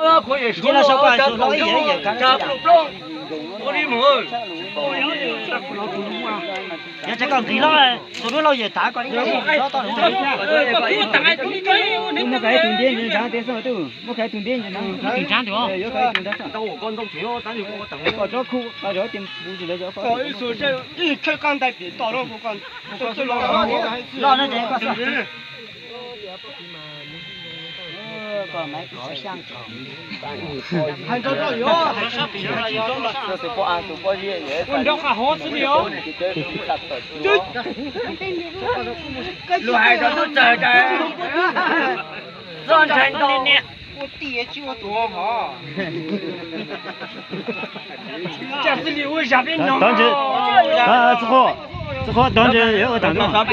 Ces los sau kom tus hlob ib yam ib yam kav. Yog tsis kom nqis hlob, tus lub lauj yawm tav kom ib yam hlob tau. Muab khav tus ntiab ntawd, muab khav tus ntiab ntawd, yuav khav tus nrab ntawd. Los no ces koj xwb. Hais nrog rau yuav, hais sab tim nrog rau yuav. Ua nrog qab hov xwb li os. Lus hais rau tub txawg cas, txog ntshai ntau. Ua tiag tsis ua tuag hov. Cas xwb li ua zam peb no. Txhob qhuas, txhob qhuas, tov ntse yuav ua tag nrho. Tov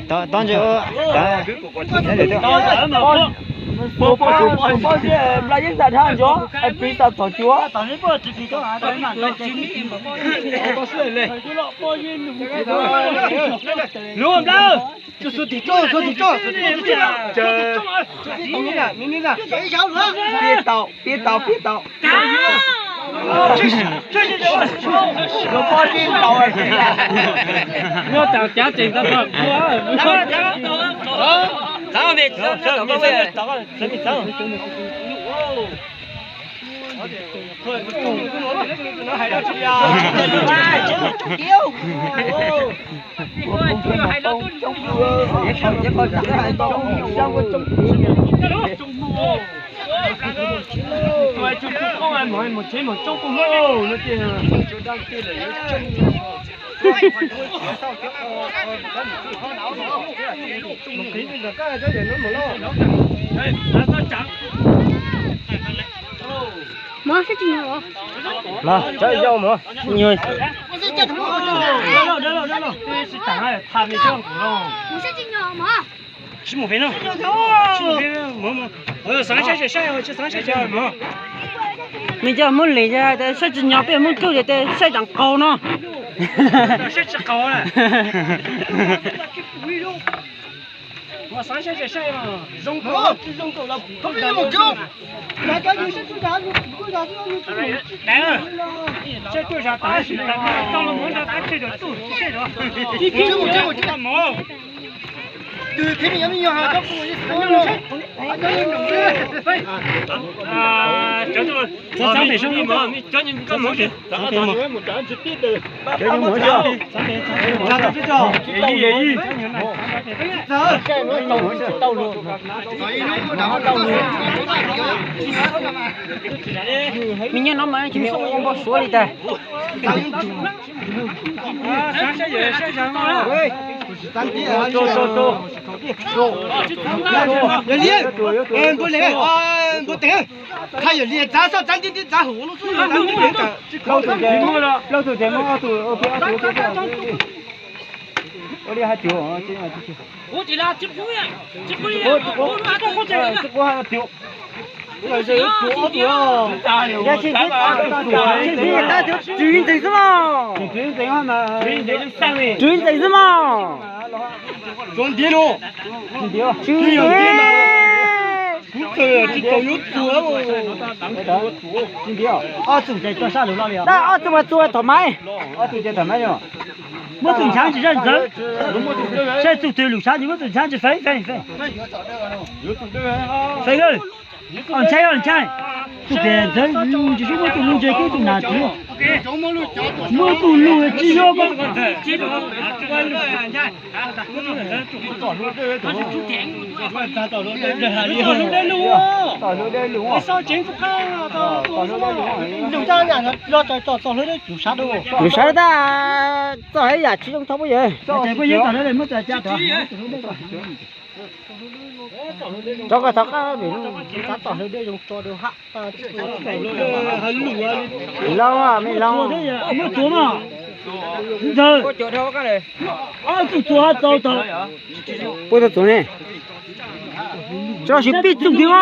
ntse, tov ntse. Pos pos pos zeb npla yeeb tag dhab ntsuav, pis tau txhom cuav. Lub nplawg. Pib tau, pib tau, pib tau. Yuav pob zeb ntaus. Muab tau cav tseem tau txog kuv. Mov sab tsis nyuag los? Los, tsav yau mov, tsis nyuag. Mov sab tsis nyuag mov. Tsis mus pem no. Tsis mus pem no. Xav saib saib, tsis xav saib saib mov. Nws coj muab li, saib tsis nyog peb muab rub ces saib tseem qaug no. Saib tsis qaug na. Ua xav saib saib, zoo tsis zoo los. Saib tuaj zas tas, tau los muab nrog tab tseg rau tuj seb rau. Ib phim mus mov. Tus phim me nyuam me nyuam, cov tus, cov tus, cov mus. Me nyuam no mas tsis me ua npau suav li tas. Yog li, npua le, npua teev, txav yog li txav soj txav nti nti txav hauv lub xub. Plaub tus ces muab ob tug, ua li hais tias tsw ntxeev xwb mas. Tsw ntxeev xwb mas. Tsw ntxeev. Ob tug mas txua thaum maiv. Muab txuj nchav tsis zaj ntxeev. Saib txuj twg lus tshav ces muab txuj nchav tsis feeb feeb feeb. Feeb, ntshai ntshai. Txuj pem ntxeev, tsis muab txuj lus ntse kub txuj nas txwv. Muab txuj lus tsis yog ko. Lus sab tas, txoj hais yam tsis zoo thaub puab yawg. Rov qab thov qab vim txav tom hlwb dej zoo tso rau hab. Loo, me loo. Puab tau txuv ne. Tso siv pib txug kiag os.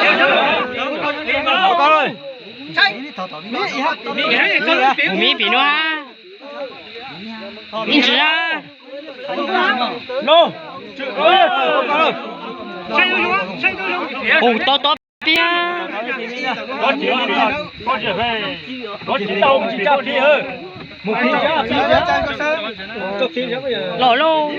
Mus mi pim nuav. Ib ntsis na. Hu tau tau pib. Los lauj.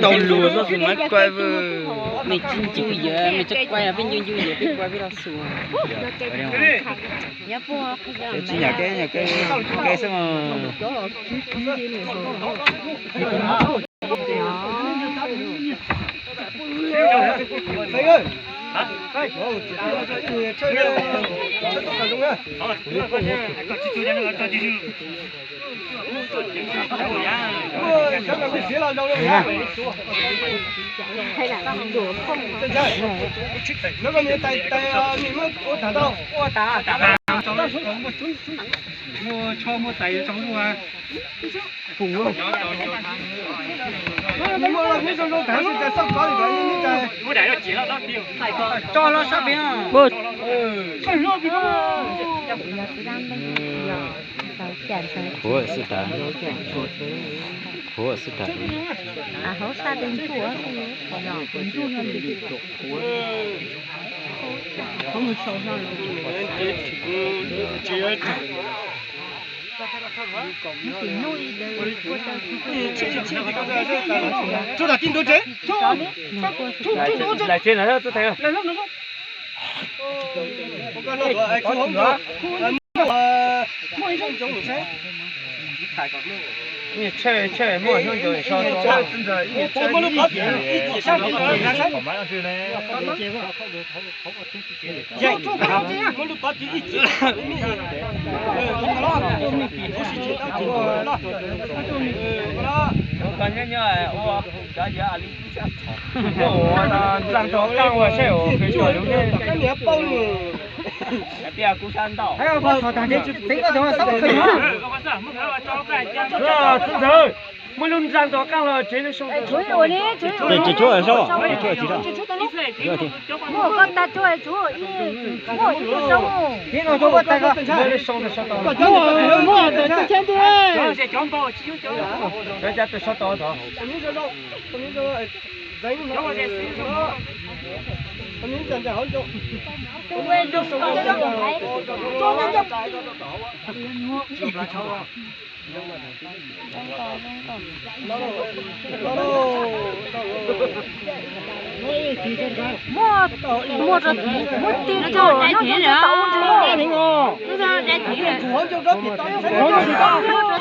Tau lus txoj xus maiv kuaj vwj. Mej tsis ncu yawg, mej tsis kuaj, peb ncu ncu yawg peb kuaj peb txoj xus. Tsis nyam kev, nyam kev, kev xwb mas. Muaj tsho muaj tais tsaus ntuj. Tso los sab pem. Qhuav xwb tas, qhuav xwb tas. Tsuag tam ti ntug tsev. Lais tsev lawm tub thaiv. Tshaj tshaj muaj hnub ncaus so. Koj nyob nyob ua cov yawg li ib sab txhom. Ntxeev rov qaab ua saib ua kws tsuam lug ne. Tias kuv sab ntau. Txheeb ntxawg, muaj lub ntxeev rov qaab los tsev lub xyoo. Tsis tshuav, tsis tshuav. Muaj koj tag tsuag, muaj ib tug xyoo. Muaj lub xyoo, muaj tag tsuag ntag. Cov cas tus sau tau tod. Muaj, muaj rau, muaj ti rau nyob rau tau ntsis.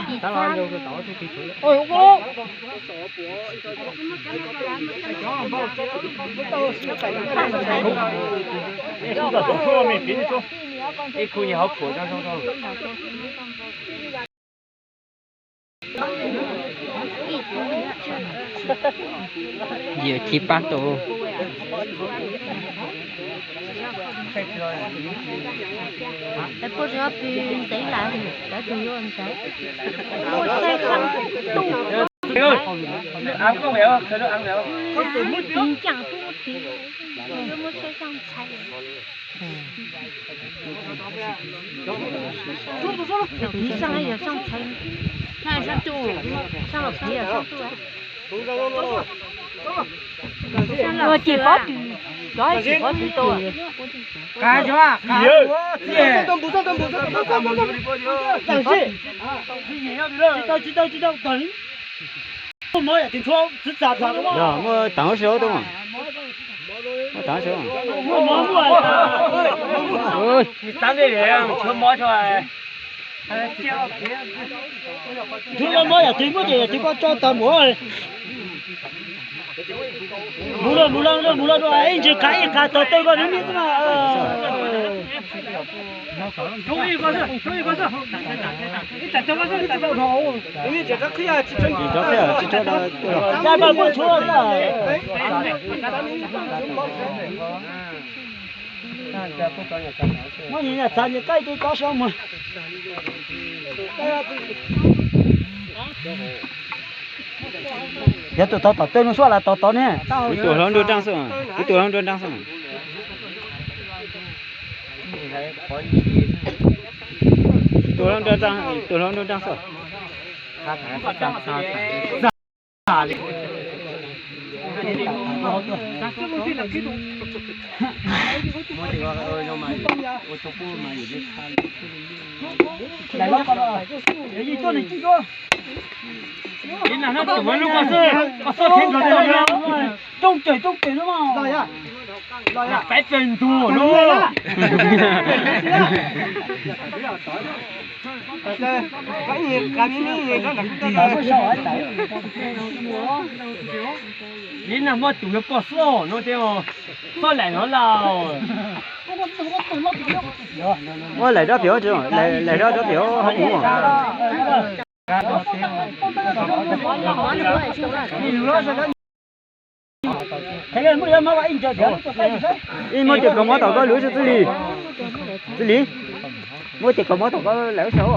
Yawm tsis pab tau. Puab tsis ob pw ntxeev lawm, cov tug yuav ntxeev. Muaj saib xaj tuj. Muaj tiv ncaam tuaj muaj tiv, muaj saib xaj ntxhais. Yog tiv xaj yog xaj ntxhais, xaj los tiv yog xaj tuj. Ces pob tw, cov ces pob tw tau. Muaj taag huv si tuaj, muaj taag huv si. Ntxuav mob yam twg muab ces yam twg koj tso tag npaum. Mus los mus los mus los, ib ntsis qav ib qav tawg tawg koj lub miab xwb mas. Muab nyuam yaus txav nyuam qaij tus tov saum mus. Yog tus tov tom tej no suab las tov tov ne. Ib tug hlob nruab nraab xwb, ib tug hlob nruab nraab xwb. Tus hlob nruab nraab, tus hlob nruab nraab xwb. Rooj cawm rooj cawm lub, peb pes ntug lub. Li nag muaj tus yuav pom xwb no thiab, xob laim no lauj. Ua laim rab piam, laim rab rab piam hauv mus. Ib muab tes kaus mov tom koj lub xwb Txwj Lis. Txwj Lis, muab tes kaus mov tom koj lub xwb.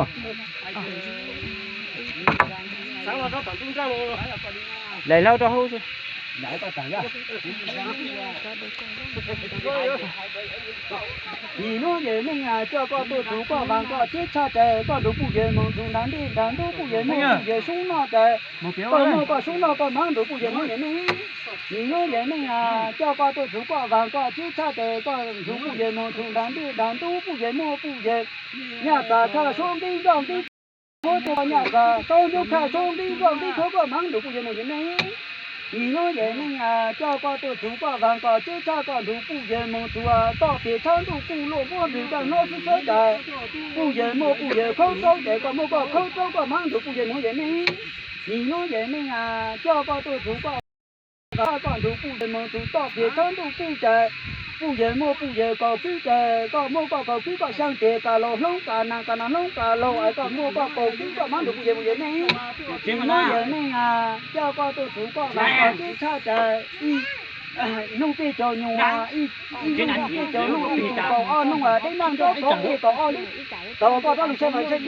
Laim hlau rau hauv xwb. Nim no yawm neej coj koj tuaj txug koj vaag koj ceeb tshaj tes koj nrug puj yawg moog txug nraag dlej nraag ntub puj yawg muaj puj yawg sub noj tes koj muaj koj sub noj koj maab nrug puj yawg moog yawm neej. Nim no yawm neej coj koj tuaj txug koj vaag koj ceeb tshaj tes koj nrug puj yawg moog txug nraag dlej nraag ntub puj yawg muaj puj yawg nyaj txag thaj sub nqib nroj nqib txhuab tes koj nyaj txag tau nrug thaj sub nqib nroj nqib txhuab koj maab nrug puj yawg moog yawm neej. Nim no yawm neej coj koj tuaj txug koj vaag koj ceeb tshaj koj nrug puj yawg moog txug toj peg tshab ntuj puj luaj muab nrug dlaaj hnob xwb xwb tes puj yawg muaj puj yawg khawb raub tes koj muaj koj khawb raub koj maab nrug puj yawg moog yawm neej. Nim no yawm neej coj koj tuaj txug koj koj nrug puj yawg moog txug toj peg tshab ntuj puj tes puj yawg muaj puj yawg kaus kwb tes koj muaj koj kaus kwb koj xyaa tes kav laug hloob kav naag kav naag hloob kav laug es koj muaj koj kaus kwb koj maab nrug puj yawg moog yawm neej. Nim no yawm neej coj koj tuaj txug koj vaag koj ceeb tshaj tes ib noog peb caug nyuas, ib noog peb caug noog, ib tug kaus ob noog deb naj nroj kaus peb kaus ob lub, tau koj rab lug tshaj mas tshaj.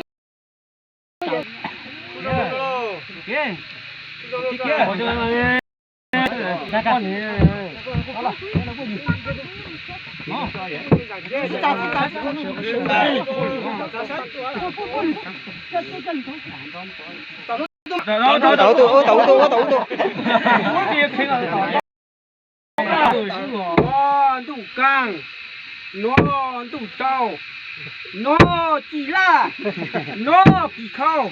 Tau tus, tau tus, tau tus. Ntuj kaaj, nov ntuj rau, nov ci laj, nov kis khau.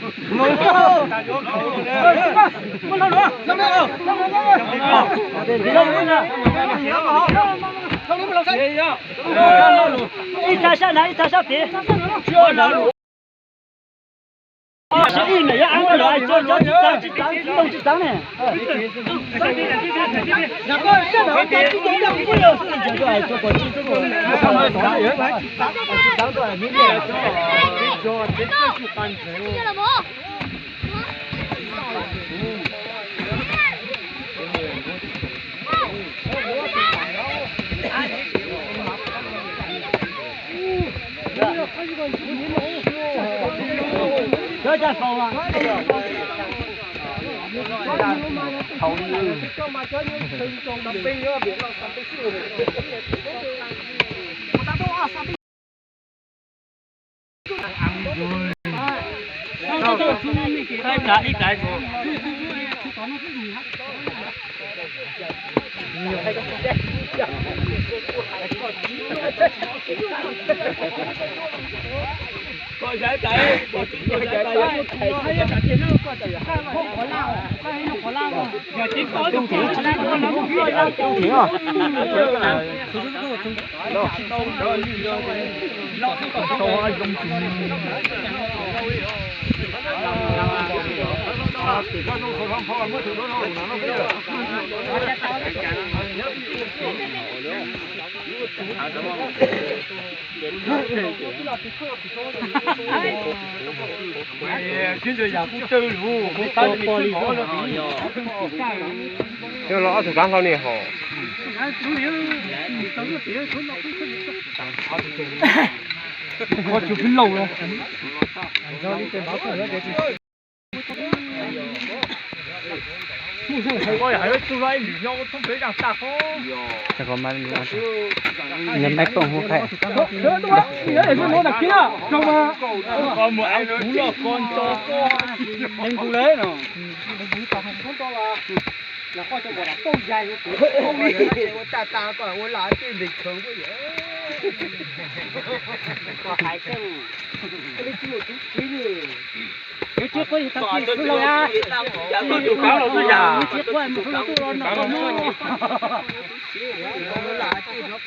Ib txha sab nrad, ib txha sab pem. Los ob tug kav hlau ni hos. Koj tsis pib lauj.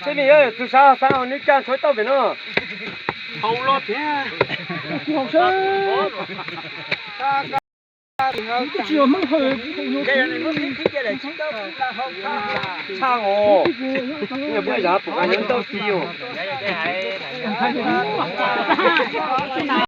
Tej me yog txug sab sab neb caj ntshuaib tauj pem no. Haus los thiab. Tsis yog Hmoob hawm. Tshaj os. Yog muaj yam pum qas nyob tau ti os.